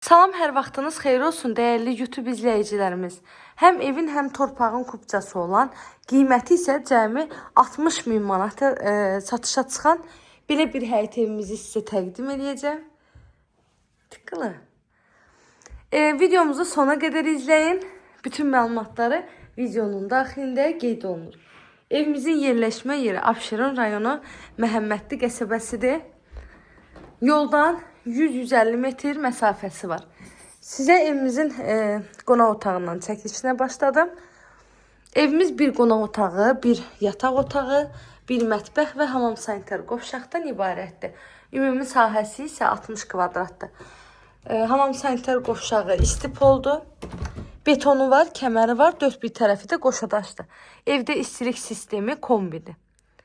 Salam, hər vaxtınız xeyir olsun dəyərli YouTube izləyicilərimiz. Həm evin, həm torpağın kupçası olan, qiyməti isə cəmi 60 min manata satışa çıxan belə bir həyət evimizi sizə təqdim edəcəm. Tıklı. Videomuzu sona qədər izləyin. Bütün məlumatları videonun daxilində qeyd olunur. Evimizin yerləşmə yeri Abşeron rayonu Məhəmmədli qəsəbəsidir. Yoldan 100-150 metr məsafəsi var. Sizə evimizin qonaq otağından çəkilişinə başladım. Evimiz bir qonaq otağı, bir yataq otağı, bir mətbəx və hamam sanitar qovşaqdan ibarətdir. Ümumi sahəsi isə 60 kvadratdır. Hamam sanitar qovşağı istipoldur. Betonu var, kəməri var, dörd bir tərəfi də qoşadaşdır. Evdə istilik sistemi kombidir.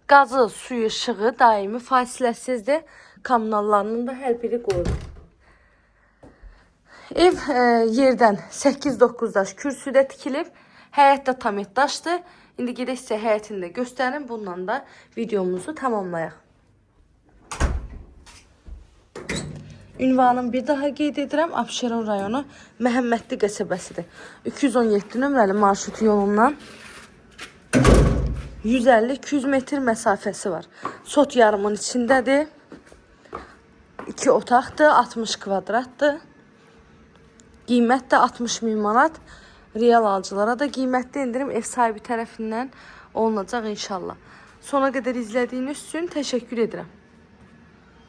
Qazı, suyu, işığı daimi fasiləsizdir. Kommunallarının da hər biri qoyulub. Ev yerdən 8-9 daş kürsüdə tikilib. Həyət də tam daşdır. İndi gedək sizə həyətini də göstərim. Bununla da videomuzu tamamlayaq. Ünvanını bir daha qeyd edirəm. Abşeron rayonu Məhəmmədli qəsəbəsidir. 217 nömrəli marşrut yolundan 150-200 metr məsafəsi var. Sot yarımın içindədir. 2 otaqdır, 60 kvadratdır. Qiymət də 60 min manat. Real alıcılara da qiymətli endirim ev sahibi tərəfindən olunacaq inşallah. Sona qədər izlədiyiniz üçün təşəkkür edirəm.